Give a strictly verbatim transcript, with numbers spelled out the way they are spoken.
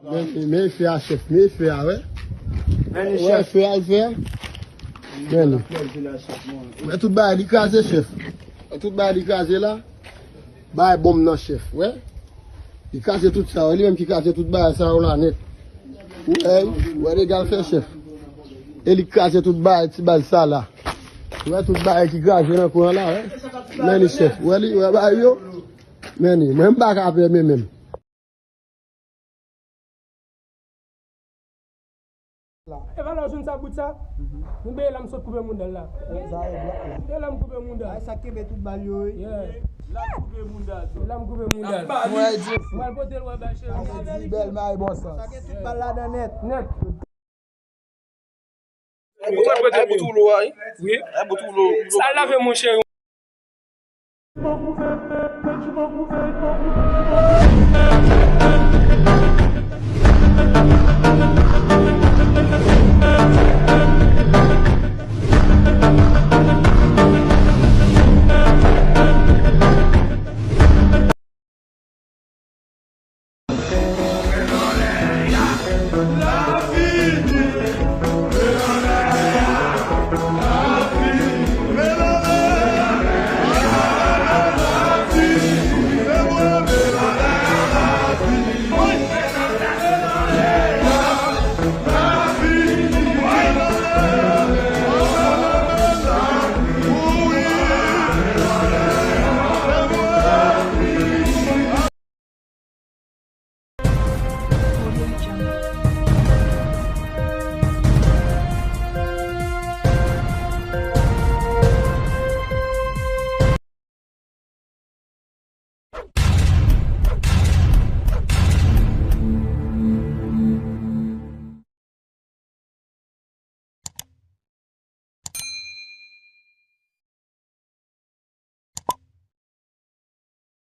Men, men fè a, chèf, men fè a, wè. Wè, fè a, l fè a. Men li. Wè, tout bagay li kraze, chèf. Wè, tout bagay li kraze la. Bay bonm nan, chèf, wè. Li kraze tout sa, wè, li menm ki kraze tout bagay sa yo la nèt. Wè, wè, dega l fè, chèf. E li kraze tout bagay, ti bagay sa la. Wè, tout bagay ki kraze nan kwen an la, wè. Men li, chèf, wè li, wè, bagay yo. Men li, mwen m pa ka pè, men menm. E valè w jwenn sa bout sa? Nou beye la m sot koupe mouda l la. Sa e blòk la. E la m koupe mouda. Ay, sa kenbe tout bal yo, wi. Yeah. La m koupe mouda. La m koupe mouda. Mwen di. Mwen pote l wè bèl cheri. Sa vle di bèl may bon sans. Sa gen tout bal ladan nèt. Nèt. Ou mèt pote bout woulo a, wi. Wi. Ay, bout woulo, woulo. Sa lave, monchè.